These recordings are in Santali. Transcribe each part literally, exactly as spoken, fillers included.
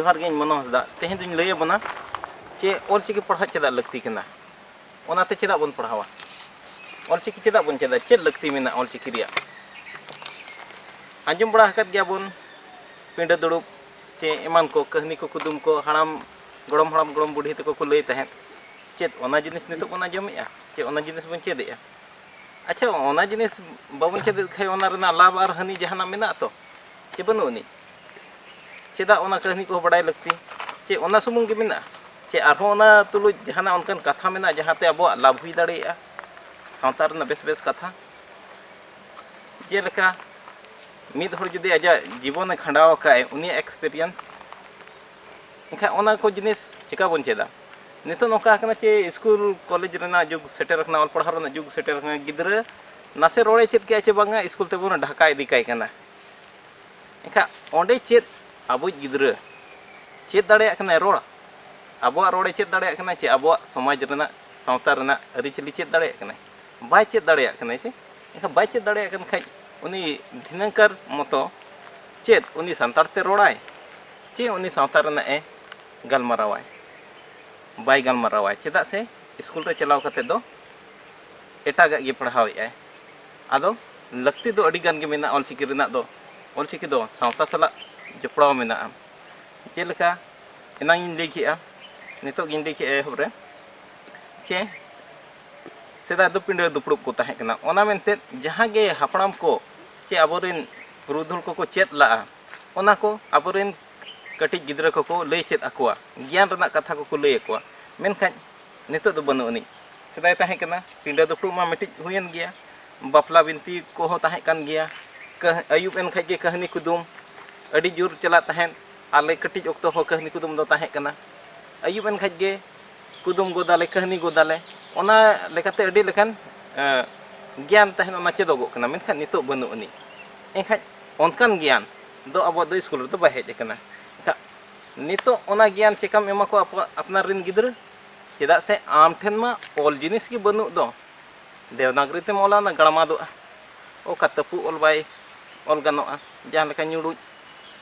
ᱡᱚᱦᱟᱨ ᱜᱮ, ᱤᱧ ᱢᱚᱱᱳᱡᱽ ᱫᱟ᱾ ᱛᱮᱦᱮᱧ ᱫᱚᱧ ᱞᱟᱹᱭ ᱟᱵᱚᱱᱟ ᱡᱮ ᱚᱞᱪᱤᱠᱤ ᱯᱟᱲᱦᱟᱜ ᱪᱮᱫᱟᱜ ᱞᱟᱹᱠᱛᱤ ᱠᱟᱱᱟ, ᱚᱱᱟᱛᱮ ᱪᱮᱫᱟᱜ ᱵᱚᱱ ᱯᱟᱲᱦᱟᱣᱟ, ᱚᱞᱪᱤᱠᱤ ᱪᱮᱫᱟᱜ ᱵᱚᱱ ᱪᱮᱫᱟ, ᱪᱮᱫ ᱞᱟᱹᱠᱛᱤ ᱢᱮᱱᱟᱜᱼᱟ ᱚᱞᱪᱤᱠᱤ ᱨᱮᱭᱟᱜ᱾ ᱟᱸᱡᱚᱢ ᱵᱟᱲᱟ ᱟᱠᱟᱫ ᱜᱮᱭᱟᱵᱚᱱ, ᱯᱤᱸᱰᱟᱹ ᱫᱩᱲᱩᱵ ᱪᱮ ᱮᱢᱟᱱ ᱠᱚ, ᱠᱟᱹᱦᱱᱤ ᱠᱚ, ᱠᱩᱫᱩᱢ ᱠᱚ, ᱦᱟᱲᱟᱢ, ᱜᱚᱲᱚᱢ ᱦᱟᱲᱟᱢ, ᱜᱚᱲᱚᱢ ᱵᱩᱰᱷᱤ ᱛᱟᱠᱚ ᱠᱚ ᱞᱟᱹᱭ ᱛᱟᱦᱮᱸᱫ᱾ ᱪᱮᱫ ᱚᱱᱟ ᱡᱤᱱᱤᱥ ᱱᱤᱛᱚᱜ ᱵᱚᱱ ᱟᱸᱡᱚᱢᱮᱫᱼᱟ? ᱪᱮ ᱚᱱᱟ ᱡᱤᱱᱤᱥ ᱵᱚᱱ ᱪᱮᱫᱮᱜᱼᱟ? ᱟᱪᱪᱷᱟ, ᱚᱱᱟ ᱡᱤᱱᱤᱥ ᱵᱟᱵᱚᱱ ᱪᱮᱫᱮᱫ ᱠᱷᱟᱱ, ᱚᱱᱟ ᱨᱮᱱᱟᱜ ᱞᱟᱵᱷ ᱟᱨ ᱦᱟᱹᱱᱤ ᱡᱟᱦᱟᱱᱟᱜ ᱢᱮᱱᱟᱜᱼᱟ ᱛᱚ, ᱪᱮ ᱵᱟᱹᱱᱩᱜ ᱟᱹᱱᱤᱡ? ᱪᱮᱫᱟᱜ ᱚᱱᱟ ᱠᱟᱹᱦᱱᱤ ᱠᱚᱦᱚᱸ ᱵᱟᱰᱟᱭ ᱞᱟᱹᱠᱛᱤ? ᱪᱮ ᱚᱱᱟ ᱥᱩᱢᱩᱝ ᱜᱮ ᱢᱮᱱᱟᱜᱼᱟ? ᱪᱮ ᱟᱨᱦᱚᱸ ᱚᱱᱟ ᱛᱩᱞᱩᱡ ᱡᱟᱦᱟᱱᱟᱜ ᱚᱱᱠᱟᱱ ᱠᱟᱛᱷᱟ ᱢᱮᱱᱟᱜᱼᱟ, ᱡᱟᱦᱟᱸᱛᱮ ᱟᱵᱚᱣᱟᱜ ᱞᱟᱵᱷ ᱦᱩᱭ ᱫᱟᱲᱮᱭᱟᱜᱼᱟ, ᱥᱟᱶᱛᱟ ᱨᱮᱱᱟᱜ ᱵᱮᱥ ᱵᱮᱥ ᱠᱟᱛᱷᱟ? ᱡᱮᱞᱮᱠᱟ, ᱢᱤᱫ ᱦᱚᱲ ᱡᱩᱫᱤ ᱟᱡᱟᱜ ᱡᱤᱵᱚᱱᱮ ᱠᱷᱟᱸᱰᱟᱣ ᱟᱠᱟᱫᱼᱟᱭ, ᱩᱱᱤᱭᱟᱜ experience, ᱮᱱᱠᱷᱟᱱ ᱚᱱᱟ ᱠᱚ ᱡᱤᱱᱤᱥ ᱪᱮᱠᱟ ᱵᱚᱱ ᱪᱮᱫᱟ? ᱱᱤᱛᱚᱜ ᱱᱚᱝᱠᱟ ᱟᱠᱟᱱᱟ ᱪᱮ ᱥᱠᱩᱞ ᱠᱚᱞᱮᱡᱽ ᱨᱮᱱᱟᱜ ᱡᱩᱜᱽ ᱥᱮᱴᱮᱨ ᱟᱠᱟᱱᱟ, ᱚᱞ ᱯᱟᱲᱦᱟᱣ ᱨᱮᱱᱟᱜ ᱡᱩᱜᱽ ᱥᱮᱴᱮᱨ ᱟᱠᱟᱱᱟ, ᱜᱤᱫᱽᱨᱟᱹ ᱱᱟᱥᱮ ᱨᱚᱲᱮ ᱪᱮᱫ ᱠᱮᱜᱼᱟ ᱪᱮ ᱵᱟᱝᱟ, ᱥᱠᱩᱞ ᱛᱮᱵᱚᱱ ᱰᱷᱟᱠᱟ ᱤᱫᱤ ᱠᱟᱭ ᱠᱟᱱᱟ᱾ ᱮᱱᱠᱷᱟᱱ ᱚᱸᱰᱮ ᱪᱮᱫ ᱟᱵᱚᱭᱤᱡ ᱜᱤᱫᱽᱨᱟᱹ ᱪᱮᱫ ᱫᱟᱲᱮᱭᱟᱜ ᱠᱟᱱᱟᱭ ᱨᱚᱲ? ᱟᱵᱚᱣᱟᱜ ᱨᱚᱲᱮ ᱪᱮᱫ ᱫᱟᱲᱮᱭᱟᱜ ᱠᱟᱱᱟᱭ ᱪᱮ ᱟᱵᱚᱣᱟᱜ ᱥᱚᱢᱟᱡᱽ ᱨᱮᱱᱟᱜ, ᱥᱟᱶᱛᱟ ᱨᱮᱱᱟᱜ ᱟᱹᱨᱤᱪᱟᱹᱞᱤ ᱪᱮᱫ ᱫᱟᱲᱮᱭᱟᱜ ᱠᱟᱱᱟᱭ? ᱵᱟᱭ ᱪᱮᱫ ᱫᱟᱲᱮᱭᱟᱜ ᱠᱟᱱᱟᱭ ᱥᱮ᱾ ᱮᱱᱠᱷᱟᱱ ᱵᱟᱭ ᱪᱮᱫ ᱫᱟᱲᱮᱭᱟᱜ ᱠᱟᱱ ᱠᱷᱟᱡ, ᱩᱱᱤ ᱫᱷᱤᱱᱟᱹᱝᱠᱟᱨ ᱢᱚᱛᱚ ᱪᱮᱫ ᱩᱱᱤ ᱥᱟᱱᱛᱟᱲ ᱛᱮ ᱨᱚᱲᱟᱭ ᱪᱮ ᱩᱱᱤ ᱥᱟᱶᱛᱟ ᱨᱮᱱᱟᱜ ᱮ ᱜᱟᱞᱢᱟᱨᱟᱣᱟᱭ? ᱵᱟᱭ ᱜᱟᱞᱢᱟᱨᱟᱣᱟᱭ᱾ ᱪᱮᱫᱟᱜ ᱥᱮ ᱥᱠᱩᱞ ᱨᱮ ᱪᱟᱞᱟᱣ ᱠᱟᱛᱮ ᱫᱚ ᱮᱴᱟᱜᱟᱜ ᱜᱮ ᱯᱟᱲᱦᱟᱣᱮᱫᱼᱟᱭ᱾ ᱟᱫᱚ ᱞᱟᱹᱠᱛᱤ ᱫᱚ ᱟᱹᱰᱤ ᱜᱟᱱ ᱜᱮ ᱢᱮᱱᱟᱜᱼᱟ ᱚᱞᱪᱤᱠᱤ ᱨᱮᱱᱟᱜ ᱫᱚ᱾ ᱚᱞᱪᱤᱠᱤ ᱫᱚ ᱥᱟᱶᱛᱟ ᱥᱟᱞᱟᱜ ᱡᱚᱯᱲᱟᱣ ᱢᱮᱱᱟᱜᱼᱟ᱾ ᱡᱮᱞᱮᱠᱟ ᱮᱱᱟᱝ ᱤᱧ ᱞᱟᱹᱭ ᱠᱮᱜᱼᱟ, ᱱᱤᱛᱚᱜ ᱜᱤᱧ ᱞᱟᱹᱭ ᱠᱮᱜᱼᱟ ᱮᱦᱚᱵ ᱨᱮ, ᱪᱮ ᱥᱮᱫᱟᱭ ᱫᱚ ᱯᱤᱸᱰᱟᱹ ᱫᱩᱯᱲᱩᱵ ᱠᱚ ᱛᱟᱦᱮᱸ ᱠᱟᱱᱟ᱾ ᱚᱱᱟ ᱢᱮᱱᱛᱮ ᱡᱟᱦᱟᱸ ᱜᱮ ᱦᱟᱯᱲᱟᱢ ᱠᱚ ᱪᱮ ᱟᱵᱚᱨᱮᱱ ᱯᱩᱨᱩᱫᱷᱩᱞ ᱠᱚᱠᱚ ᱪᱮᱫ ᱞᱟᱜᱼᱟ, ᱚᱱᱟ ᱠᱚ ᱟᱵᱚᱨᱮᱱ ᱠᱟᱹᱴᱤᱡ ᱜᱤᱫᱽᱨᱟᱹ ᱠᱚᱠᱚ ᱞᱟᱹᱭ ᱪᱮᱫ ᱟᱠᱚᱣᱟ, ᱜᱮᱭᱟᱱ ᱨᱮᱱᱟᱜ ᱠᱟᱛᱷᱟ ᱠᱚᱠᱚ ᱞᱟᱹᱭ ᱟᱠᱚᱣᱟ᱾ ᱢᱮᱱᱠᱷᱟᱱ ᱱᱤᱛᱚᱜ ᱫᱚ ᱵᱟᱹᱱᱩᱜ ᱟᱹᱱᱤᱡ᱾ ᱥᱮᱫᱟᱭ ᱛᱟᱦᱮᱸ ᱠᱟᱱᱟ, ᱯᱤᱸᱰᱟᱹ ᱫᱩᱯᱲᱩᱵ ᱢᱟ ᱢᱤᱫᱴᱤᱡ ᱦᱩᱭᱮᱱ ᱜᱮᱭᱟ, ᱵᱟᱯᱞᱟ ᱵᱤᱱᱛᱤ ᱠᱚᱦᱚᱸ ᱛᱟᱦᱮᱸ ᱠᱟᱱ ᱜᱮᱭᱟ, ᱠᱟᱹᱦ-, ᱟᱹᱭᱩᱵ ᱮᱱ ᱠᱷᱟᱡ ᱜᱮ ᱠᱟᱹᱦᱱᱤ ᱠᱩᱫᱩᱢ ᱟᱹᱰᱤ ᱡᱳᱨ ᱪᱟᱞᱟᱜ ᱛᱟᱦᱮᱸᱫ᱾ ᱟᱞᱮ ᱠᱟᱹᱴᱤᱡ ᱚᱠᱛᱚ ᱦᱚᱸ ᱠᱟᱹᱦᱱᱤ ᱠᱩᱫᱩᱢ ᱫᱚ ᱛᱟᱦᱮᱸ ᱠᱟᱱᱟ᱾ ᱟᱹᱭᱩᱵ ᱮᱱ ᱠᱷᱟᱡ ᱜᱮ ᱠᱩᱫᱩᱢ ᱜᱚᱫᱟᱞᱮ, ᱠᱟᱹᱦᱱᱤ ᱜᱚᱫᱟᱞᱮ, ᱚᱱᱟ ᱞᱮᱠᱟᱛᱮ ᱟᱹᱰᱤ ᱞᱮᱠᱟᱱ, ᱮ, ᱜᱮᱭᱟᱱ ᱛᱟᱦᱮᱱ, ᱚᱱᱟ ᱪᱮᱫᱚᱜᱚᱜ ᱠᱟᱱᱟ᱾ ᱢᱮᱱᱠᱷᱟᱱ ᱱᱤᱛᱚᱜ ᱵᱟᱹᱱᱩᱜ ᱟᱹᱱᱤᱡ᱾ ᱮᱱᱠᱷᱟᱡ ᱚᱱᱠᱟᱱ ᱜᱮᱭᱟᱱ ᱫᱚ ᱟᱵᱚᱣᱟᱜ ᱫᱚ ᱥᱠᱩᱞ ᱨᱮᱫᱚ ᱵᱟᱭ ᱦᱮᱡ ᱟᱠᱟᱱᱟ᱾ ᱮᱱᱠᱷᱟᱱ ᱱᱤᱛᱚᱜ ᱚᱱᱟ ᱜᱮᱭᱟᱱ ᱪᱮᱠᱟᱢ ᱮᱢᱟ ᱠᱚᱣᱟ ᱟᱯ-, ᱟᱯᱱᱟᱨ ᱨᱮᱱ ᱜᱤᱫᱽᱨᱟᱹ? ᱪᱮᱫᱟᱜ ᱥᱮ ᱟᱢ ᱴᱷᱮᱱ ᱢᱟ ᱚᱞ ᱡᱤᱱᱤᱥ ᱜᱮ ᱵᱟᱹᱱᱩᱜ ᱫᱚ᱾ ᱫᱮᱵᱽᱱᱟᱜᱽᱨᱤ ᱛᱮᱢ ᱚᱞᱟ, ᱚᱱᱟ ᱜᱟᱲᱢᱟᱫᱚᱜᱼᱟ᱾ ᱚᱠᱟ ᱛᱟᱹᱯᱩᱜ ᱚᱞ ᱵᱟᱭ ᱚᱞ ᱜᱟᱱᱚᱜᱼᱟ, ᱡᱟᱦᱟᱸ ᱞᱮᱠᱟ ᱧᱩᱲᱩᱡ,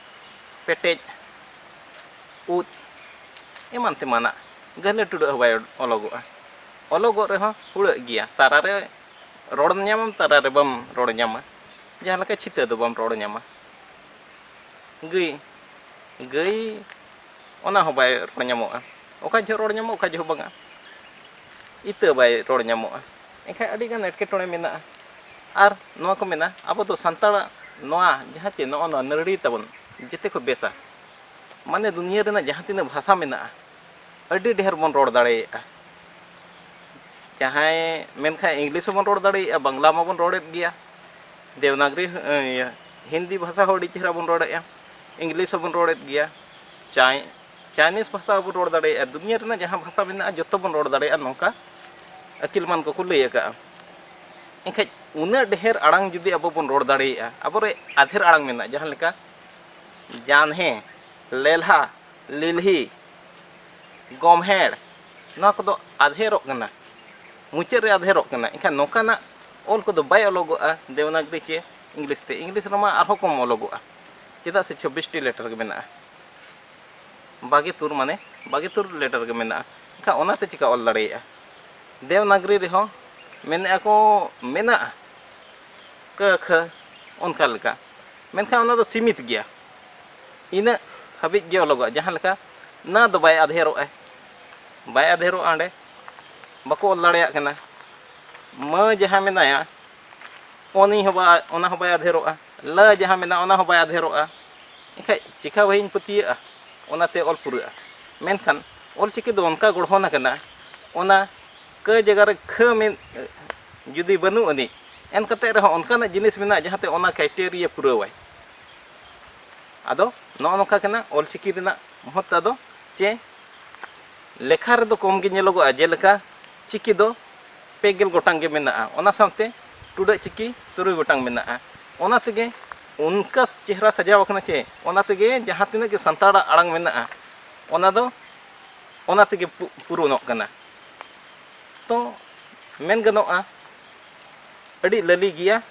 ᱯᱮᱴᱮᱡ, ᱩᱫ, ᱮᱢᱟᱱ ᱛᱮᱢᱟᱱᱟᱜ᱾ ᱜᱟᱹᱦᱞᱟᱹ ᱴᱩᱰᱟᱹᱜ ᱦᱚᱸ ᱵᱟᱭ ᱚᱞᱚᱜᱚᱜᱼᱟ᱾ ᱚᱞᱚᱜᱚᱜ ᱨᱮᱦᱚᱸ ᱦᱩᱲᱟᱹᱜ ᱜᱮᱭᱟ, ᱛᱟᱨᱟ ᱨᱮ ᱨᱚᱲ ᱧᱟᱢᱟᱢ, ᱛᱟᱨᱟ ᱨᱮ ᱵᱟᱢ ᱨᱚᱲ ᱧᱟᱢᱟ᱾ ᱡᱟᱦᱟᱸ ᱞᱮᱠᱟ ᱪᱷᱤᱛᱟᱹ ᱫᱚ ᱵᱟᱢ ᱨᱚᱲ ᱧᱟᱢᱟ᱾ ᱜᱟᱹᱭ, ᱜᱟᱹᱭ, ᱚᱱᱟ ᱦᱚᱸ ᱵᱟᱭ ᱨᱚᱲ ᱧᱟᱢᱚᱜᱼᱟ᱾ ᱚᱠᱟ ᱡᱚᱦᱚᱜ ᱨᱚᱲ ᱧᱟᱢᱚᱜᱼᱟ, ᱚᱠᱟ ᱡᱚᱦᱚᱜ ᱵᱟᱝᱟ᱾ ᱤᱛᱟᱹ ᱵᱟᱭ ᱨᱚᱲ ᱧᱟᱢᱚᱜᱼᱟ᱾ ᱮᱱᱠᱷᱟᱱ ᱟᱹᱰᱤᱜᱟᱱ ᱮᱴᱠᱮᱴᱚᱬᱮ ᱢᱮᱱᱟᱜᱼᱟ᱾ ᱟᱨ ᱱᱚᱣᱟ ᱠᱚ ᱢᱮᱱᱟ, ᱟᱵᱚ ᱫᱚ ᱥᱟᱱᱛᱟᱲᱟᱜ ᱱᱚᱣᱟ ᱡᱟᱦᱟᱸ ᱪᱮ ᱱᱚᱜᱼᱚ ᱱᱚᱣᱟ ᱱᱟᱹᱲᱲᱤ ᱛᱟᱵᱚᱱ ᱡᱮᱛᱮ ᱠᱷᱚᱱ ᱵᱮᱥᱟ᱾ ᱢᱟᱱᱮ ᱫᱩᱱᱤᱭᱟᱹ ᱨᱮᱱᱟᱜ ᱡᱟᱦᱟᱸ ᱛᱤᱱᱟᱹᱜ ᱵᱷᱟᱥᱟ ᱢᱮᱱᱟᱜᱼᱟ, ᱟᱹᱰᱤ ᱰᱷᱮᱨ ᱵᱚᱱ ᱨᱚᱲ ᱫᱟᱲᱮᱭᱟᱜᱼᱟ᱾ ᱡᱟᱦᱟᱸᱭ ᱢᱮᱱᱠᱷᱟᱱ ᱤᱝᱞᱤᱥ ᱦᱚᱸᱵᱚᱱ ᱨᱚᱲ ᱫᱟᱲᱮᱭᱟᱜᱼᱟ, ᱵᱟᱝᱞᱟ ᱢᱟᱵᱚᱱ ᱨᱚᱲᱮᱫ ᱜᱮᱭᱟ, ᱫᱮᱵᱽᱱᱟᱜᱽᱨᱤ, ᱤᱭᱟᱹ, ᱦᱤᱱᱫᱤ ᱵᱷᱟᱥᱟ ᱦᱚᱸ ᱟᱹᱰᱤ ᱪᱮᱦᱨᱟ ᱵᱚᱱ ᱨᱚᱲᱮᱫᱼᱟ, ᱤᱝᱞᱤᱥ ᱦᱚᱸᱵᱚᱱ ᱨᱚᱲᱮᱫ ᱜᱮᱭᱟ, ᱪᱟᱭ-, ᱪᱟᱭᱱᱤᱡᱽ ᱵᱷᱟᱥᱟ ᱦᱚᱸᱵᱚᱱ ᱨᱚᱲ ᱫᱟᱲᱮᱭᱟᱜᱼᱟ᱾ ᱫᱩᱱᱤᱭᱟᱹ ᱨᱮᱱᱟᱜ ᱡᱟᱦᱟᱸ ᱵᱷᱟᱥᱟ ᱢᱮᱱᱟᱜᱼᱟ, ᱡᱚᱛᱚ ᱵᱚᱱ ᱨᱚᱲ ᱫᱟᱲᱮᱭᱟᱜᱼᱟ, ᱱᱚᱝᱠᱟ ᱟᱹᱠᱤᱞᱢᱟᱱ ᱠᱚᱠᱚ ᱞᱟᱹᱭ ᱟᱠᱟᱫᱼᱟ᱾ ᱮᱱᱠᱷᱟᱡ ᱩᱱᱟᱹᱜ ᱰᱷᱮᱨ ᱟᱲᱟᱝ ᱡᱩᱫᱤ ᱟᱵᱚ ᱵᱚᱱ ᱨᱚᱲ ᱫᱟᱲᱮᱭᱟᱜᱼᱟ, ᱟᱵᱚᱨᱮ ᱟᱫᱷᱮᱨ ᱟᱲᱟᱝ ᱢᱮᱱᱟᱜᱼᱟ, ᱡᱟᱦᱟᱸ ᱞᱮᱠᱟ ᱡᱟᱱᱦᱮ, ᱞᱮᱞᱦᱟ, ᱞᱤᱞᱦᱤ, ᱜᱚᱢᱦᱮᱲ, ᱱᱚᱣᱟ ᱠᱚᱫᱚ ᱟᱫᱷᱮᱨᱚᱜ ᱠᱟᱱᱟ, ᱢᱩᱪᱟᱹᱫ ᱨᱮ ᱟᱫᱷᱮᱨᱚᱜ ᱠᱟᱱᱟ᱾ ᱮᱱᱠᱷᱟᱱ ᱱᱚᱝᱠᱟᱱᱟᱜ ᱚᱞ ᱠᱚᱫᱚ ᱵᱟᱭ ᱚᱞᱚᱜᱚᱜᱼᱟ ᱫᱮᱵᱽᱱᱟᱜᱽᱨᱤ ᱪᱮ ᱤᱝᱞᱤᱥ ᱛᱮ᱾ ᱤᱝᱞᱤᱥ ᱨᱮᱢᱟ ᱟᱨᱦᱚᱸ ᱠᱚᱢ ᱚᱞᱚᱜᱚᱜᱼᱟ, ᱪᱮᱫᱟᱜ ᱥᱮ ᱪᱷᱚᱵᱵᱤᱥ ᱴᱤ ᱞᱮᱴᱟᱨ ᱜᱮ ᱢᱮᱱᱟᱜᱼᱟ, ᱵᱟᱜᱮ ᱛᱩᱨ, ᱢᱟᱱᱮ ᱵᱟᱜᱮ ᱛᱩᱨ ᱞᱮᱴᱟᱨ ᱜᱮ ᱢᱮᱱᱟᱜᱼᱟ᱾ ᱮᱱᱠᱷᱟᱱ ᱚᱱᱟᱛᱮ ᱪᱤᱠᱟ ᱚᱞ ᱫᱟᱲᱮᱭᱟᱜᱼᱟ? ᱫᱮᱵᱽᱱᱟᱜᱽᱨᱤ ᱨᱮᱦᱚᱸ ᱢᱮᱱᱮᱫᱼᱟ ᱠᱚ ᱢᱮᱱᱟᱜᱼᱟ, ᱠᱟᱹ ᱠᱷᱟᱹ ᱚᱱᱠᱟ ᱞᱮᱠᱟ, ᱢᱮᱱᱠᱷᱟᱱ ᱚᱱᱟ ᱫᱚ ᱥᱤᱢᱤᱛ ᱜᱮᱭᱟ, ᱤᱱᱟᱹᱜ ᱦᱟᱹᱵᱤᱡ ᱜᱮ ᱚᱞᱚᱜᱚᱜᱼᱟ᱾ ᱡᱟᱦᱟᱸ ᱞᱮᱠᱟ ᱱᱟ ᱫᱚ ᱵᱟᱭ ᱟᱫᱷᱮᱨᱚᱜᱼᱟ, ᱵᱟᱭ ᱟᱫᱷᱮᱨᱚᱜᱼᱟ, ᱚᱸᱰᱮ ᱵᱟᱠᱚ ᱚᱞ ᱫᱟᱲᱮᱭᱟᱜ ᱠᱟᱱᱟ᱾ ᱢᱟᱹ ᱡᱟᱦᱟᱸ ᱢᱮᱱᱟᱭᱟ, ᱩᱱᱤ ᱦᱚᱸ ᱵᱟ-, ᱚᱱᱟ ᱦᱚᱸ ᱵᱟᱭ ᱟᱫᱷᱮᱨᱚᱜᱼᱟ, ᱞᱟᱹ ᱡᱟᱦᱟᱸ ᱢᱮᱱᱟᱜᱼᱟ, ᱚᱱᱟ ᱦᱚᱸ ᱵᱟᱭ ᱟᱫᱷᱮᱨᱚᱜᱼᱟ᱾ ᱮᱱᱠᱷᱟᱡ ᱪᱤᱠᱟ ᱵᱟᱹᱧ ᱯᱟᱹᱛᱭᱟᱹᱜᱼᱟ, ᱚᱱᱟᱛᱮ ᱚᱞ ᱯᱩᱨᱟᱹᱜᱼᱟ᱾ ᱢᱮᱱᱠᱷᱟᱱ ᱚᱞᱪᱤᱠᱤ ᱫᱚ ᱚᱱᱠᱟ ᱜᱚᱲᱦᱚᱱ ᱟᱠᱟᱱᱟ, ᱚᱱᱟ ᱠᱟᱹ ᱡᱟᱭᱜᱟ ᱨᱮ ᱠᱷᱟᱹ ᱢᱮᱱ ᱡᱩᱫᱤ ᱵᱟᱹᱱᱩᱜ ᱟᱹᱱᱤᱡ, ᱮᱱ ᱠᱟᱛᱮ ᱨᱮᱦᱚᱸ ᱚᱱᱠᱟᱱᱟᱜ ᱡᱤᱱᱤᱥ ᱢᱮᱱᱟᱜᱼᱟ, ᱡᱟᱦᱟᱸᱛᱮ ᱚᱱᱟ ᱠᱨᱟᱭᱴᱮᱨᱤᱭᱟ ᱯᱩᱨᱟᱹᱣᱟᱭ᱾ ᱟᱫᱚ ᱱᱚᱜᱼᱚ ᱱᱚᱝᱠᱟ ᱠᱟᱱᱟ ᱚᱞᱪᱤᱠᱤ ᱨᱮᱱᱟᱜ ᱢᱚᱦᱚᱛᱛᱟ ᱫᱚ, ᱪᱮ ᱞᱮᱠᱷᱟ ᱨᱮᱫᱚ ᱠᱚᱢ ᱜᱮ ᱧᱮᱞᱚᱜᱚᱜᱼᱟ᱾ ᱡᱮᱞᱮᱠᱟ ᱪᱤᱠᱤ ᱫᱚ ᱯᱮ ᱜᱮᱞ ᱜᱚᱴᱟᱝ ᱜᱮ ᱢᱮᱱᱟᱜᱼᱟ, ᱚᱱᱟ ᱥᱟᱶᱛᱮ ᱴᱩᱰᱟᱹᱜ ᱪᱤᱠᱤ ᱛᱩᱨᱩᱭ ᱜᱚᱴᱟᱝ ᱢᱮᱱᱟᱜᱼᱟ᱾ ᱚᱱᱟ ᱛᱮᱜᱮ ᱚᱱᱠᱟ ᱪᱮᱦᱨᱟ ᱥᱟᱡᱟᱣ ᱟᱠᱟᱱᱟ ᱪᱮ, ᱚᱱᱟ ᱛᱮᱜᱮ ᱡᱟᱦᱟᱸ ᱛᱤᱱᱟᱹᱜ ᱜᱮ ᱥᱟᱱᱛᱟᱲᱟᱜ ᱟᱲᱟᱝ ᱢᱮᱱᱟᱜᱼᱟ, ᱚᱱᱟ ᱫᱚ ᱚᱱᱟ ᱛᱮᱜᱮ ᱯᱩ-, ᱯᱩᱨᱚᱱᱚᱜ ᱠᱟᱱᱟ᱾ ᱛᱚ ᱢᱮᱱ ᱜᱟᱱᱚᱜᱼᱟ, ᱟᱹᱰᱤ ᱞᱟᱹᱞᱤ ᱜᱮᱭᱟ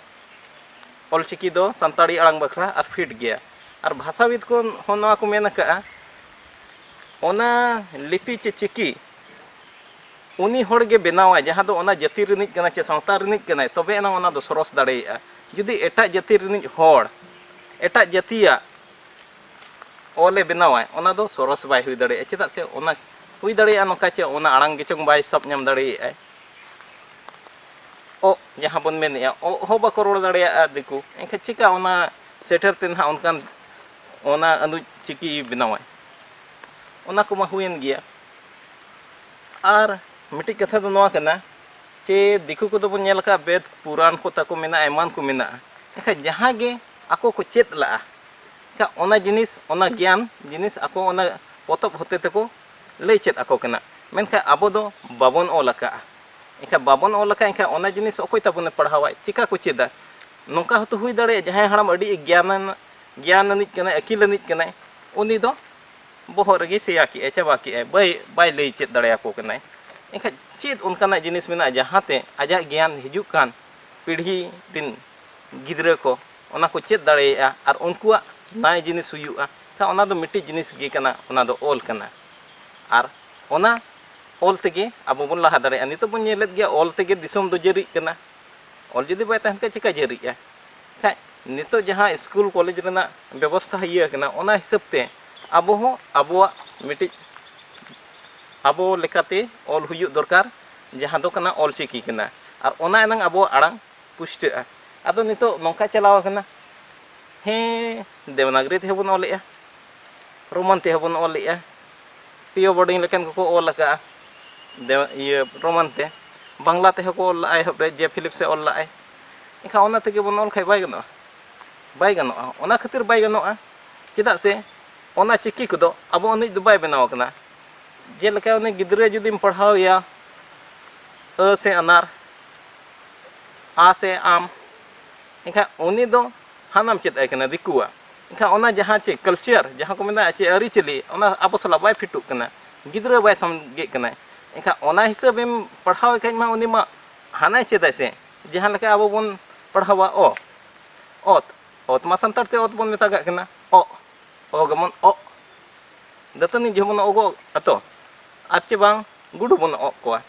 ᱚᱞᱪᱤᱠᱤ ᱫᱚ ᱥᱟᱱᱛᱟᱲᱤ ᱟᱲᱟᱝ ᱵᱟᱠᱷᱨᱟ ᱟᱨ ᱯᱷᱤᱴ ᱜᱮᱭᱟ᱾ ᱟᱨ ᱵᱷᱟᱥᱟᱵᱤᱫ ᱠᱚ ᱦᱚᱸ ᱱᱚᱣᱟ ᱠᱚ ᱢᱮᱱ ᱟᱠᱟᱫᱼᱟ, ᱚᱱᱟ ᱞᱤᱯᱤ ᱪᱮ ᱪᱤᱠᱤ ᱩᱱᱤ ᱦᱚᱲ ᱜᱮ ᱵᱮᱱᱟᱣᱟᱭ, ᱡᱟᱦᱟᱸ ᱫᱚ ᱚᱱᱟ ᱡᱟᱹᱛᱤ ᱨᱤᱱᱤᱡ ᱠᱟᱱᱟᱭ ᱪᱮ ᱥᱟᱶᱛᱟ ᱨᱤᱱᱤᱡ ᱠᱟᱱᱟᱭ, ᱛᱚᱵᱮ ᱮᱱᱟᱝ ᱚᱱᱟ ᱫᱚ ᱥᱚᱨᱚᱥ ᱫᱟᱲᱮᱭᱟᱜᱼᱟ᱾ ᱡᱩᱫᱤ ᱮᱴᱟᱜ ᱡᱟᱹᱛᱤ ᱨᱤᱱᱤᱡ ᱦᱚᱲ ᱮᱴᱟᱜ ᱡᱟᱹᱛᱤᱭᱟᱜ ᱚᱞᱮ ᱵᱮᱱᱟᱣᱟᱭ, ᱚᱱᱟ ᱫᱚ ᱥᱚᱨᱚᱥ ᱵᱟᱭ ᱦᱩᱭ ᱫᱟᱲᱮᱭᱟᱜᱼᱟ᱾ ᱪᱮᱫᱟᱜ ᱥᱮ ᱚᱱᱟ ᱦᱩᱭ ᱫᱟᱲᱮᱭᱟᱜᱼᱟ ᱱᱚᱝᱠᱟ ᱪᱮ ᱚᱱᱟ ᱟᱲᱟᱝ ᱜᱮᱪᱚᱝ ᱵᱟᱭ ᱥᱟᱵ ᱧᱟᱢ ᱫᱟᱲᱮᱭᱟᱜᱼᱟᱭ᱾ ᱚᱜ ᱡᱟᱦᱟᱸ ᱵᱚᱱ ᱢᱮᱱᱮᱫᱼᱟ, ᱚᱜ ᱦᱚᱸ ᱵᱟᱠᱚ ᱨᱚᱲ ᱫᱟᱲᱮᱭᱟᱜᱼᱟ ᱫᱤᱠᱩ, ᱮᱱᱠᱷᱟᱱ ᱪᱤᱠᱟ ᱚᱱᱟ ᱥᱮᱴᱮᱨ ᱛᱮ ᱱᱟᱦᱟᱜ ᱚᱱᱠᱟᱱ ᱚᱱᱟ ᱟᱹᱱᱩᱡ ᱪᱤᱠᱤ ᱵᱮᱱᱟᱣᱟᱭ? ᱚᱱᱟ ᱠᱚᱢᱟ ᱦᱩᱭᱮᱱ ᱜᱮᱭᱟ᱾ ᱟᱨ ᱢᱤᱫᱴᱤᱡ ᱠᱟᱛᱷᱟ ᱫᱚ ᱱᱚᱣᱟ ᱠᱟᱱᱟ ᱪᱮ ᱫᱤᱠᱩ ᱠᱚᱫᱚ ᱵᱚᱱ ᱧᱮᱞ ᱟᱠᱟᱫ ᱵᱮᱫ ᱯᱩᱨᱟᱱ ᱠᱚ ᱛᱟᱠᱚ ᱢᱮᱱᱟᱜᱼᱟ, ᱮᱢᱟᱱ ᱠᱚ ᱢᱮᱱᱟᱜᱼᱟ, ᱮᱱᱠᱷᱟᱱ ᱡᱟᱦᱟᱸ ᱜᱮ ᱟᱠᱚ ᱠᱚ ᱪᱮᱫ ᱞᱟᱜᱼᱟ, ᱮᱱᱠᱷᱟᱱ ᱚᱱᱟ ᱡᱤᱱᱤᱥ, ᱚᱱᱟ ᱜᱮᱭᱟᱱ ᱡᱤᱱᱤᱥ ᱟᱠᱚ ᱚᱱᱟ ᱯᱚᱛᱚᱵ ᱦᱚᱛᱮ ᱛᱮᱠᱚ ᱞᱟᱹᱭ ᱪᱮᱫ ᱟᱠᱚ ᱠᱟᱱᱟ᱾ ᱢᱮᱱᱠᱷᱟᱱ ᱟᱵᱚ ᱫᱚ ᱵᱟᱵᱚᱱ ᱚᱞ ᱟᱠᱟᱫᱼᱟ᱾ ᱮᱱᱠᱷᱟᱱ ᱵᱟᱵᱚᱱ ᱚᱞ ᱟᱠᱟᱫ, ᱮᱱᱠᱷᱟᱱ ᱚᱱᱟ ᱡᱤᱱᱤᱥ ᱚᱠᱚᱭ ᱛᱟᱵᱚᱱᱮ ᱯᱟᱲᱦᱟᱣᱟᱭ? ᱪᱤᱠᱟ ᱠᱚ ᱪᱮᱫᱟ? ᱱᱚᱝᱠᱟ ᱦᱚᱸᱛᱚ ᱦᱩᱭ ᱫᱟᱲᱮᱭᱟᱜᱼᱟ, ᱡᱟᱦᱟᱸᱭ ᱦᱟᱲᱟᱢ ᱟᱹᱰᱤ ᱜᱮᱭᱟᱱᱟᱱ, ᱜᱮᱭᱟᱱ ᱟᱹᱱᱤᱡ ᱠᱟᱱᱟᱭ, ᱟᱹᱠᱤᱞ ᱟᱹᱱᱤᱡ ᱠᱟᱱᱟᱭ, ᱩᱱᱤ ᱫᱚ ᱵᱚᱦᱚᱜ ᱨᱮᱜᱮ ᱥᱮᱭᱟ ᱠᱮᱜᱼᱟᱭ, ᱪᱟᱵᱟ ᱠᱮᱜᱼᱟᱭ, ᱵᱟᱭ, ᱵᱟᱭ ᱞᱟᱹᱭ ᱪᱮᱫ ᱫᱟᱲᱮᱭᱟᱠᱚ ᱠᱟᱱᱟᱭ᱾ ᱮᱱᱠᱷᱟᱱ ᱪᱮᱫ ᱚᱱᱠᱟᱱᱟᱜ ᱡᱤᱱᱤᱥ ᱢᱮᱱᱟᱜᱼᱟ ᱡᱟᱦᱟᱸᱛᱮ ᱟᱡᱟᱜ ᱜᱮᱭᱟᱱ ᱦᱤᱡᱩᱜ ᱠᱟᱱ ᱯᱤᱲᱦᱤ ᱨᱤᱱ ᱜᱤᱫᱽᱨᱟᱹ ᱠᱚ ᱚᱱᱟ ᱠᱚ ᱪᱮᱫ ᱫᱟᱲᱮᱭᱟᱜᱼᱟ ᱟᱨ ᱩᱱᱠᱩᱣᱟᱜ ᱱᱟᱭ ᱡᱤᱱᱤᱥ ᱦᱩᱭᱩᱜᱼᱟ? ᱮᱱᱠᱷᱟᱱ ᱚᱱᱟ ᱫᱚ ᱢᱤᱫᱴᱤᱡ ᱡᱤᱱᱤᱥ ᱜᱮ ᱠᱟᱱᱟ, ᱚᱱᱟ ᱫᱚ ᱚᱞ ᱠᱟᱱᱟ᱾ ᱟᱨ ᱚᱱᱟ ᱚᱞ ᱛᱮᱜᱮ ᱟᱵᱚ ᱵᱚᱱ ᱞᱟᱦᱟ ᱫᱟᱲᱮᱭᱟᱜᱼᱟ᱾ ᱱᱤᱛᱚᱜ ᱵᱚᱱ ᱧᱮᱞᱮᱫ ᱜᱮᱭᱟ, ᱚᱞ ᱛᱮᱜᱮ ᱫᱤᱥᱚᱢ ᱫᱚ ᱡᱟᱹᱨᱤᱜ ᱠᱟᱱᱟ᱾ ᱚᱞ ᱡᱩᱫᱤ ᱵᱟᱭ ᱛᱟᱦᱮᱱ ᱠᱷᱟᱱ ᱪᱤᱠᱟ ᱡᱟᱹᱨᱤᱜᱼᱟ? ᱠᱷᱟᱡ ᱱᱤᱛᱚᱜ ᱡᱟᱦᱟᱸ ᱥᱠᱩᱞ ᱠᱚᱞᱮᱡᱽ ᱨᱮᱱᱟᱜ ᱵᱮᱵᱚᱥᱛᱷᱟ ᱤᱭᱟᱹ ᱠᱟᱱᱟ, ᱚᱱᱟ ᱦᱤᱥᱟᱹᱵ ᱛᱮ ᱟᱵᱚ ᱦᱚᱸ ᱟᱵᱚᱣᱟᱜ ᱢᱤᱫᱴᱤᱡ ᱟᱵᱚ ᱞᱮᱠᱟᱛᱮ ᱚᱞ ᱦᱩᱭᱩᱜ ᱫᱚᱨᱠᱟᱨ, ᱡᱟᱦᱟᱸ ᱫᱚ ᱠᱟᱱᱟ ᱚᱞ ᱪᱤᱠᱤ ᱠᱟᱱᱟ᱾ ᱟᱨ ᱚᱱᱟ ᱮᱱᱟᱝ ᱟᱵᱚᱣᱟᱜ ᱟᱲᱟᱝ ᱯᱩᱥᱴᱟᱹᱜᱼᱟ᱾ ᱟᱫᱚ ᱱᱤᱛᱚᱜ ᱱᱚᱝᱠᱟ ᱪᱟᱞᱟᱣ ᱟᱠᱟᱱᱟ, ᱦᱮᱸ, ᱫᱮᱵᱽᱱᱟᱜᱽᱨᱤ ᱛᱮᱦᱚᱸ ᱵᱚᱱ ᱚᱞᱮᱜᱼᱟ, ᱨᱳᱢᱟᱱ ᱛᱮᱦᱚᱸ ᱵᱚᱱ ᱚᱞᱮᱜᱼᱟ, ᱯᱤᱭᱳ ᱵᱳᱨᱰᱤᱝ ᱞᱮᱠᱟᱱ ᱠᱚᱠᱚ ᱚᱞ ᱟᱠᱟᱜᱼᱟ ᱫᱮᱣ-, ᱤᱭᱟᱹ, ᱨᱳᱢᱟᱱ ᱛᱮ, ᱵᱟᱝᱞᱟ ᱛᱮᱦᱚᱸ ᱠᱚ ᱚᱞ ᱞᱟᱜᱼᱟ ᱮᱦᱚᱵ ᱨᱮ, ᱡᱮ ᱯᱷᱤᱞᱤᱯᱥ ᱮ ᱚᱞ ᱞᱟᱜᱼᱟᱭ᱾ ᱮᱱᱠᱷᱟᱱ ᱚᱱᱟ ᱛᱮᱜᱮ ᱵᱚᱱ ᱚᱞ ᱠᱷᱟᱱ ᱵᱟᱭ ᱜᱟᱱᱚᱜᱼᱟ? ᱵᱟᱭ ᱜᱟᱱᱚᱜᱼᱟ᱾ ᱚᱱᱟ ᱠᱷᱟᱹᱛᱤᱨ ᱵᱟᱭ ᱜᱟᱱᱚᱜᱼᱟ, ᱪᱮᱫᱟᱜ ᱥᱮ ᱚᱱᱟ ᱪᱤᱠᱤ ᱠᱚᱫᱚ ᱟᱵᱚ ᱟᱹᱱᱤᱡ ᱫᱚ ᱵᱟᱭ ᱵᱮᱱᱟᱣ ᱟᱠᱟᱱᱟ᱾ ᱡᱮᱞᱮᱠᱟ ᱩᱱᱤ ᱜᱤᱫᱽᱨᱟᱹ ᱡᱩᱫᱤᱢ ᱯᱟᱲᱦᱟᱣᱮᱭᱟ ᱟᱹ ᱥᱮ ᱟᱱᱟᱨ, ᱟ ᱥᱮ ᱟᱢ, ᱮᱱᱠᱷᱟᱱ ᱩᱱᱤ ᱫᱚ ᱦᱟᱱᱟᱢ ᱪᱮᱫ ᱟᱭ ᱠᱟᱱᱟ ᱫᱤᱠᱩᱣᱟᱜ᱾ ᱮᱱᱠᱷᱟᱱ ᱚᱱᱟ ᱡᱟᱦᱟᱸ ᱪᱮ ᱠᱟᱞᱪᱟᱨ, ᱡᱟᱦᱟᱸ ᱠᱚ ᱢᱮᱱᱟ ᱪᱮ ᱟᱹᱨᱤᱪᱟᱹᱞᱤ, ᱚᱱᱟ ᱟᱵᱚ ᱥᱟᱞᱟᱜ ᱵᱟᱭ ᱯᱷᱤᱴᱚᱜ ᱠᱟᱱᱟ, ᱜᱤᱫᱽᱨᱟᱹ ᱵᱟᱭ ᱥᱟᱢᱜᱮᱜ ᱠᱟᱱᱟᱭ᱾ ᱮᱱᱠᱷᱟᱱ ᱚᱱᱟ ᱦᱤᱥᱟᱹᱵᱮᱢ ᱯᱟᱲᱦᱟᱣᱮ ᱠᱷᱟᱡ ᱢᱟ ᱩᱱᱤ ᱢᱟ ᱦᱟᱱᱟᱭ ᱪᱮᱫᱟᱭ ᱥᱮ, ᱡᱟᱦᱟᱸ ᱞᱮᱠᱟ ᱟᱵᱚ ᱵᱚᱱ ᱯᱟᱲᱦᱟᱣᱟ ᱚ, ᱚᱛ, ᱚᱛ ᱢᱟ ᱥᱟᱱᱛᱟᱲ ᱛᱮ ᱚᱛ ᱵᱚᱱ ᱢᱮᱛᱟᱜᱟᱜ ᱠᱟᱱᱟ, ᱚᱜ, ᱚ ᱜᱮᱢᱚᱱ ᱚᱜ᱾ ᱫᱟᱹᱛᱟᱹᱱᱤ ᱡᱚᱦᱚᱜ ᱵᱚᱱ ᱚᱜᱚᱜ ᱟᱛᱚ, ᱟᱨ ᱪᱮ ᱵᱟᱝ ᱜᱩᱰᱩ ᱵᱚᱱ ᱚᱜ ᱠᱚᱣᱟ,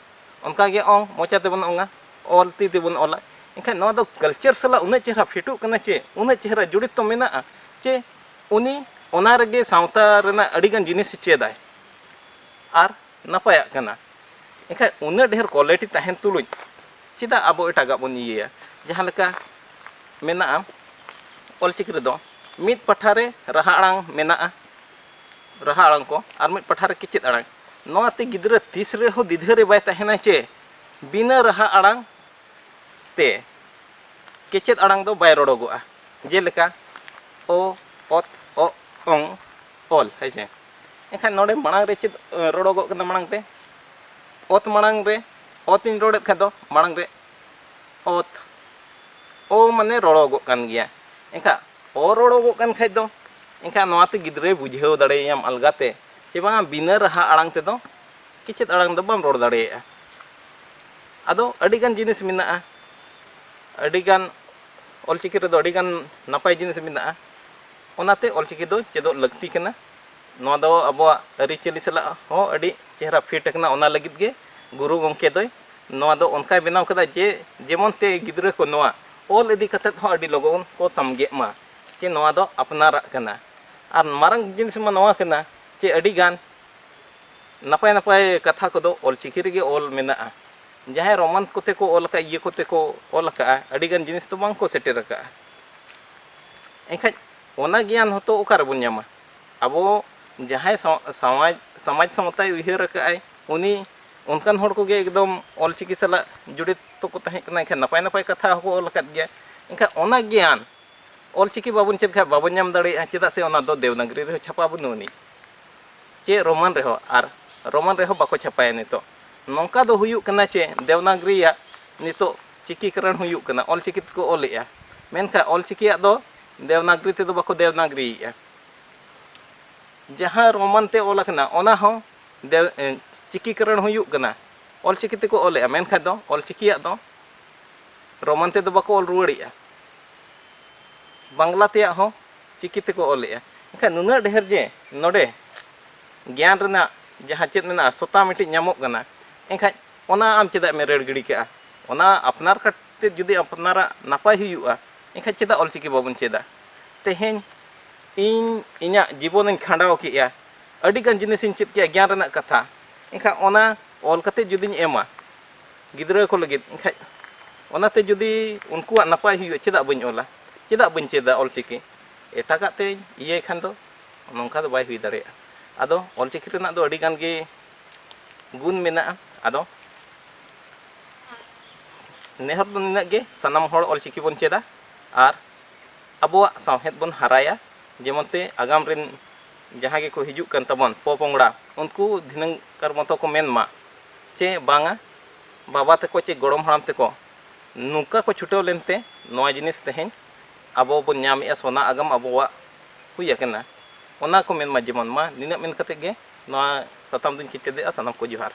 ᱚᱱᱠᱟᱜᱮ ᱚᱝ ᱢᱚᱪᱟ ᱛᱮᱵᱚᱱ ᱚᱝᱟ, ᱚᱞ ᱛᱤ ᱛᱮᱵᱚᱱ ᱚᱞᱟ᱾ ᱮᱱᱠᱷᱟᱱ ᱱᱚᱣᱟ ᱫᱚ ᱠᱟᱞᱪᱟᱨ ᱥᱟᱞᱟᱜ ᱩᱱᱟᱹᱜ ᱪᱮᱦᱨᱟ ᱯᱷᱤᱴᱚᱜ ᱠᱟᱱᱟ ᱪᱮ, ᱩᱱᱟᱹᱜ ᱪᱮᱦᱨᱟ ᱡᱚᱲᱤᱛᱚ ᱢᱮᱱᱟᱜᱼᱟ ᱪᱮ, ᱩᱱᱤ ᱚᱱᱟ ᱨᱮᱜᱮ ᱥᱟᱶᱛᱟ ᱨᱮᱱᱟᱜ ᱟᱹᱰᱤᱜᱟᱱ ᱡᱤᱱᱤᱥ ᱪᱮᱫᱟᱭ ᱟᱨ ᱱᱟᱯᱟᱭᱟᱜ ᱠᱟᱱᱟ᱾ ᱮᱱᱠᱷᱟᱱ ᱩᱱᱟᱹᱜ ᱰᱷᱮᱨ ᱠᱳᱣᱟᱞᱤᱴᱤ ᱛᱟᱦᱮᱱ ᱛᱩᱞᱩᱡ ᱪᱮᱫᱟᱜ ᱟᱵᱚ ᱮᱴᱟᱜᱟᱜ ᱵᱚᱱ ᱤᱭᱟᱹᱭᱟ? ᱡᱟᱦᱟᱸ ᱞᱮᱠᱟ ᱢᱮᱱᱟᱜᱼᱟ, ᱚᱞᱪᱤᱠᱤ ᱨᱮᱫᱚ ᱢᱤᱫ ᱯᱟᱦᱴᱟ ᱨᱮ ᱨᱟᱦᱟ ᱟᱲᱟᱝ ᱢᱮᱱᱟᱜᱼᱟ, ᱨᱟᱦᱟ ᱟᱲᱟᱝ ᱠᱚ, ᱟᱨ ᱢᱤᱫ ᱯᱟᱦᱴᱟ ᱨᱮ ᱠᱮᱪᱮᱫ ᱟᱲᱟᱝ᱾ ᱱᱚᱣᱟᱛᱮ ᱜᱤᱫᱽᱨᱟᱹ ᱛᱤᱥ ᱨᱮᱦᱚᱸ ᱫᱤᱫᱷᱟᱹ ᱨᱮ ᱵᱟᱭ ᱛᱟᱦᱮᱱᱟ ᱪᱮ ᱵᱤᱱᱟᱹ ᱨᱟᱦᱟ ᱟᱲᱟᱝ ᱛᱮ ᱠᱮᱪᱮᱫ ᱟᱲᱟᱝ ᱫᱚ ᱵᱟᱭ ᱨᱚᱲᱚᱜᱚᱜᱼᱟ᱾ ᱡᱮᱞᱮᱠᱟ ᱚ, ᱚᱛ, ᱚᱜ, ᱚᱝ, ᱚᱞ, ᱦᱮᱸ ᱥᱮ? ᱮᱱᱠᱷᱟᱱ ᱱᱚᱰᱮ ᱢᱟᱲᱟᱝ ᱨᱮ ᱪᱮᱫ ᱮ, ᱨᱚᱲᱚᱜᱚᱜ ᱠᱟᱱᱟ? ᱢᱟᱲᱟᱝ ᱛᱮ ᱚᱛ, ᱢᱟᱲᱟᱝ ᱨᱮ ᱚᱛ ᱤᱧ ᱨᱚᱲᱮᱫ ᱠᱷᱟᱱ ᱫᱚ ᱢᱟᱲᱟᱝ ᱨᱮ ᱚᱛ, ᱚ ᱢᱟᱱᱮ ᱨᱚᱲᱚᱜᱚᱜ ᱠᱟᱱ ᱜᱮᱭᱟ᱾ ᱮᱱᱠᱷᱟᱱ ᱚ ᱨᱚᱲᱚᱜᱚᱜ ᱠᱟᱱ ᱠᱷᱟᱡ ᱫᱚ, ᱮᱱᱠᱷᱟᱱ ᱱᱚᱣᱟᱛᱮ ᱜᱤᱫᱽᱨᱟᱹᱭ ᱵᱩᱡᱷᱟᱹᱣ ᱫᱟᱲᱮᱭᱟᱢ ᱟᱞᱜᱟᱛᱮ ᱪᱮ ᱵᱟᱝᱟ, ᱵᱤᱱᱟᱹ ᱨᱟᱦᱟ ᱟᱲᱟᱝ ᱛᱮᱫᱚ ᱠᱮᱪᱮᱫ ᱟᱲᱟᱝ ᱫᱚ ᱵᱟᱢ ᱨᱚᱲ ᱫᱟᱲᱮᱭᱟᱜᱼᱟ᱾ ᱟᱫᱚ ᱟᱹᱰᱤᱜᱟᱱ ᱡᱤᱱᱤᱥ ᱢᱮᱱᱟᱜᱼᱟ, ᱟᱹᱰᱤᱜᱟᱱ ᱚᱞᱪᱤᱠᱤ ᱨᱮᱫᱚ ᱟᱹᱰᱤᱜᱟᱱ ᱱᱟᱯᱟᱭ ᱡᱤᱱᱤᱥ ᱢᱮᱱᱟᱜᱼᱟ᱾ ᱚᱱᱟᱛᱮ ᱚᱞᱪᱤᱠᱤ ᱫᱚ ᱪᱮᱫᱚᱜ ᱞᱟᱹᱠᱛᱤ ᱠᱟᱱᱟ᱾ ᱱᱚᱣᱟ ᱫᱚ ᱟᱵᱚᱣᱟᱜ ᱟᱹᱨᱤᱪᱟᱹᱞᱤ ᱥᱟᱞᱟᱜ ᱦᱚᱸ ᱟᱹᱰᱤ ᱪᱮᱦᱨᱟ ᱯᱷᱤᱴ ᱟᱠᱟᱱᱟ᱾ ᱚᱱᱟ ᱞᱟᱹᱜᱤᱫ ᱜᱮ ᱜᱩᱨᱩ ᱜᱚᱢᱠᱮ ᱫᱚᱭ ᱱᱚᱣᱟ ᱫᱚ ᱚᱱᱠᱟᱭ ᱵᱮᱱᱟᱣ ᱠᱮᱫᱟ ᱡᱮ ᱡᱮᱢᱚᱱ ᱛᱮ ᱜᱤᱫᱽᱨᱟᱹ ᱠᱚ ᱱᱚᱣᱟ ᱚᱞ ᱤᱫᱤ ᱠᱟᱛᱮᱫ ᱦᱚᱸ ᱟᱹᱰᱤ ᱞᱚᱜᱚᱱ ᱠᱚ ᱥᱟᱢᱜᱮᱜ ᱢᱟ, ᱪᱮ ᱱᱚᱣᱟ ᱫᱚ ᱟᱯᱱᱟᱨᱟᱜ ᱠᱟᱱᱟ᱾ ᱟᱨ ᱢᱟᱨᱟᱝ ᱡᱤᱱᱤᱥ ᱢᱟ ᱱᱚᱣᱟ ᱠᱟᱱᱟ ᱪᱮ ᱟᱹᱰᱤᱜᱟᱱ ᱱᱟᱯᱟᱭ ᱱᱟᱯᱟᱭ ᱠᱟᱛᱷᱟ ᱠᱚᱫᱚ ᱚᱞᱪᱤᱠᱤ ᱨᱮᱜᱮ ᱚᱞ ᱢᱮᱱᱟᱜᱼᱟ᱾ ᱡᱟᱦᱟᱸᱭ ᱨᱳᱢᱟᱱ ᱠᱚᱛᱮ ᱠᱚ ᱚᱞ ᱟᱠᱟᱫ, ᱤᱭᱟᱹ ᱠᱚᱛᱮ ᱠᱚ ᱚᱞ ᱟᱠᱟᱫᱼᱟ, ᱟᱹᱰᱤᱜᱟᱱ ᱡᱤᱱᱤᱥ ᱫᱚ ᱵᱟᱝ ᱠᱚ ᱥᱮᱴᱮᱨ ᱟᱠᱟᱫᱼᱟ᱾ ᱮᱱᱠᱷᱟᱡ ᱚᱱᱟ ᱜᱮᱭᱟᱱ ᱦᱚᱸᱛᱚ ᱚᱠᱟ ᱨᱮᱵᱚᱱ ᱧᱟᱢᱟ? ᱟᱵᱚ ᱡᱟᱦᱟᱸᱭ ᱥᱟᱶ-, ᱥᱚᱢᱟᱡᱽ, ᱥᱚᱢᱟᱡᱽ ᱥᱟᱶᱛᱟᱭ ᱩᱭᱦᱟᱹᱨ ᱟᱠᱟᱫᱼᱟᱭ, ᱩᱱᱤ ᱚᱱᱠᱟᱱ ᱦᱚᱲ ᱠᱚᱜᱮ ᱮᱠᱫᱚᱢ ᱚᱞᱪᱤᱠᱤ ᱥᱟᱞᱟᱜ ᱡᱚᱲᱤᱛ ᱠᱚ ᱛᱟᱦᱮᱸ ᱠᱟᱱᱟ᱾ ᱮᱱᱠᱷᱟᱱ ᱱᱟᱯᱟᱭ ᱱᱟᱯᱟᱭ ᱠᱟᱛᱷᱟ ᱦᱚᱸᱠᱚ ᱚᱞ ᱟᱠᱟᱫ ᱜᱮᱭᱟ᱾ ᱮᱱᱠᱷᱟᱱ ᱚᱱᱟ ᱜᱮᱭᱟᱱ ᱚᱞᱪᱤᱠᱤ ᱵᱟᱵᱚᱱ ᱪᱮᱫ ᱠᱷᱟᱱ ᱵᱟᱵᱚᱱ ᱧᱟᱢ ᱫᱟᱲᱮᱭᱟᱜᱼᱟ᱾ ᱪᱮᱫᱟᱜ ᱥᱮ ᱚᱱᱟ ᱫᱚ ᱫᱮᱵᱽᱱᱟᱜᱽᱨᱤ ᱨᱮᱦᱚᱸ ᱪᱷᱟᱯᱟ ᱵᱟᱹᱱᱩᱜ ᱟᱹᱱᱤᱡ, ᱪᱮ ᱨᱳᱢᱟᱱ ᱨᱮᱦᱚᱸ, ᱟᱨ ᱨᱳᱢᱟᱱ ᱨᱮᱦᱚᱸ ᱵᱟᱠᱚ ᱪᱷᱟᱯᱟᱭᱟ ᱱᱤᱛᱚᱜ᱾ ᱱᱚᱝᱠᱟ ᱫᱚ ᱦᱩᱭᱩᱜ ᱠᱟᱱᱟ ᱪᱮ ᱫᱮᱵᱽᱱᱟᱜᱽᱨᱤᱭᱟᱜ ᱱᱤᱛᱚᱜ ᱪᱤᱠᱤᱠᱨᱚᱬ ᱦᱩᱭᱩᱜ ᱠᱟᱱᱟ, ᱚᱞᱪᱤᱠᱤ ᱛᱮᱠᱚ ᱚᱞᱮᱜᱼᱟ, ᱢᱮᱱᱠᱷᱟᱱ ᱚᱞᱪᱤᱠᱤᱭᱟᱜ ᱫᱚ ᱫᱮᱵᱽᱱᱟᱜᱽᱨᱤ ᱛᱮᱫᱚ ᱵᱟᱠᱚ ᱫᱮᱵᱽᱱᱟᱜᱽᱨᱤᱭᱮᱜᱼᱟ᱾ ᱡᱟᱦᱟᱸ ᱨᱳᱢᱟᱱ ᱛᱮ ᱚᱞ ᱟᱠᱟᱱᱟ, ᱚᱱᱟ ᱦᱚᱸ ᱫᱮ-, ᱮ, ᱪᱤᱠᱤᱠᱨᱚᱬ ᱦᱩᱭᱩᱜ ᱠᱟᱱᱟ, ᱚᱞᱪᱤᱠᱤ ᱛᱮᱠᱚ ᱚᱞᱮᱜᱼᱟ, ᱢᱮᱱᱠᱷᱟᱱ ᱫᱚ ᱚᱞᱪᱤᱠᱤᱭᱟᱜ ᱫᱚ ᱨᱳᱢᱟᱱ ᱛᱮᱫᱚ ᱵᱟᱠᱚ ᱚᱞ ᱨᱩᱣᱟᱹᱲᱮᱜᱼᱟ, ᱵᱟᱝᱞᱟ ᱛᱮᱭᱟᱜ ᱦᱚᱸ ᱪᱤᱠᱤ ᱛᱮᱠᱚ ᱚᱞᱮᱜᱼᱟ᱾ ᱮᱱᱠᱷᱟᱱ ᱱᱩᱱᱟᱹᱜ ᱰᱷᱮᱨ ᱡᱮ ᱱᱚᱰᱮ ᱜᱮᱭᱟᱱ ᱨᱮᱱᱟᱜ ᱡᱟᱦᱟᱸ ᱪᱮᱫ ᱢᱮᱱᱟᱜᱼᱟ, ᱥᱚᱛᱟ ᱢᱤᱫᱴᱤᱡ ᱧᱟᱢᱚᱜ ᱠᱟᱱᱟ, ᱮᱱᱠᱷᱟᱱ ᱚᱱᱟ ᱟᱢ ᱪᱮᱫᱟᱜ ᱮᱢ ᱮᱨᱮᱲ ᱜᱤᱰᱤ ᱠᱟᱜᱼᱟ? ᱚᱱᱟ ᱟᱯᱱᱟᱨ ᱠᱟᱛᱮᱫ ᱡᱩᱫᱤ ᱟᱯᱱᱟᱨᱟᱜ ᱱᱟᱯᱟᱭ ᱦᱩᱭᱩᱜᱼᱟ, ᱮᱱᱠᱷᱟᱱ ᱪᱮᱫᱟᱜ ᱚᱞᱪᱤᱠᱤ ᱵᱟᱵᱚᱱ ᱪᱮᱫᱟ? ᱛᱮᱦᱮᱧ ᱤᱧ ᱤᱧᱟᱹᱜ ᱡᱤᱵᱚᱱᱤᱧ ᱠᱷᱟᱸᱰᱟᱣ ᱠᱮᱜᱼᱟ, ᱟᱹᱰᱤᱜᱟᱱ ᱡᱤᱱᱤᱥᱤᱧ ᱪᱮᱫ ᱠᱮᱜᱼᱟ ᱜᱮᱭᱟᱱ ᱨᱮᱱᱟᱜ ᱠᱟᱛᱷᱟ, ᱮᱱᱠᱷᱟᱱ ᱚᱱᱟ ᱚᱞ ᱠᱟᱛᱮᱫ ᱡᱩᱫᱤᱧ ᱮᱢᱟ ᱜᱤᱫᱽᱨᱟᱹ ᱠᱚ ᱞᱟᱹᱜᱤᱫ, ᱮᱱᱠᱷᱟᱱ ᱚᱱᱟᱛᱮ ᱡᱩᱫᱤ ᱩᱱᱠᱩᱣᱟᱜ ᱱᱟᱯᱟᱭ ᱦᱩᱭᱩᱜᱼᱟ, ᱪᱮᱫᱟᱜ ᱵᱟᱹᱧ ᱚᱞᱟ? ᱪᱮᱫᱟᱜ ᱵᱟᱹᱧ ᱪᱮᱫᱟ ᱚᱞᱪᱤᱠᱤ? ᱮᱴᱟᱜᱟᱜ ᱛᱮᱧ ᱤᱭᱟᱹᱭ ᱠᱷᱟᱱ ᱫᱚ ᱱᱚᱝᱠᱟ ᱫᱚ ᱵᱟᱭ ᱦᱩᱭ ᱫᱟᱲᱮᱭᱟᱜᱼᱟ᱾ ᱟᱫᱚ ᱚᱞᱪᱤᱠᱤ ᱨᱮᱱᱟᱜ ᱫᱚ ᱟᱹᱰᱤ ᱜᱟᱱ ᱜᱮ ᱜᱩᱱ ᱢᱮᱱᱟᱜᱼᱟ᱾ ᱟᱫᱚ ᱱᱮᱦᱚᱨ ᱫᱚ ᱱᱤᱱᱟᱹᱜ ᱜᱮ, ᱥᱟᱱᱟᱢ ᱦᱚᱲ ᱚᱞᱪᱤᱠᱤ ᱵᱚᱱ ᱪᱮᱫᱟ ᱟᱨ ᱟᱵᱚᱣᱟᱜ ᱥᱟᱶᱦᱮᱫ ᱵᱚᱱ ᱦᱟᱨᱟᱭᱟ, ᱡᱮᱢᱚᱱ ᱛᱮ ᱟᱜᱟᱢ ᱨᱮᱱ ᱡᱟᱦᱟᱸ ᱜᱮᱠᱚ ᱦᱤᱡᱩᱜ ᱠᱟᱱ ᱛᱟᱵᱚᱱ ᱯᱚᱯᱚᱝᱲᱟ, ᱩᱱᱠᱩ ᱫᱷᱤᱱᱟᱹᱝ ᱠᱟᱨ ᱢᱚᱛᱚ ᱠᱚ ᱢᱮᱱ ᱢᱟ ᱪᱮ ᱵᱟᱝᱟ, ᱵᱟᱵᱟ ᱛᱟᱠᱚ ᱪᱮ ᱜᱚᱲᱚᱢ ᱦᱟᱲᱟᱢ ᱛᱟᱠᱚ ᱱᱚᱝᱠᱟ ᱠᱚ ᱪᱷᱩᱴᱟᱹᱣ ᱞᱮᱱᱛᱮ ᱱᱚᱣᱟ ᱡᱤᱱᱤᱥ ᱛᱮᱦᱮᱧ ᱟᱵᱚ ᱵᱚᱱ ᱧᱟᱢᱮᱜᱼᱟ, ᱥᱚᱱᱟ ᱟᱜᱟᱢ ᱟᱵᱚᱣᱟᱜ ᱦᱩᱭ ᱟᱠᱟᱱᱟ, ᱚᱱᱟ ᱠᱚ ᱢᱮᱱ ᱢᱟ ᱡᱮᱢᱚᱱ᱾ ᱢᱟ ᱱᱤᱱᱟᱹᱜ ᱢᱮᱱ ᱠᱟᱛᱮ ᱜᱮ ᱱᱚᱣᱟ ᱥᱟᱛᱟᱢ ᱫᱚᱧ ᱠᱮᱪᱮᱫᱮᱜᱼᱟ᱾ ᱥᱟᱱᱟᱢ ᱠᱚ ᱡᱚᱦᱟᱨ᱾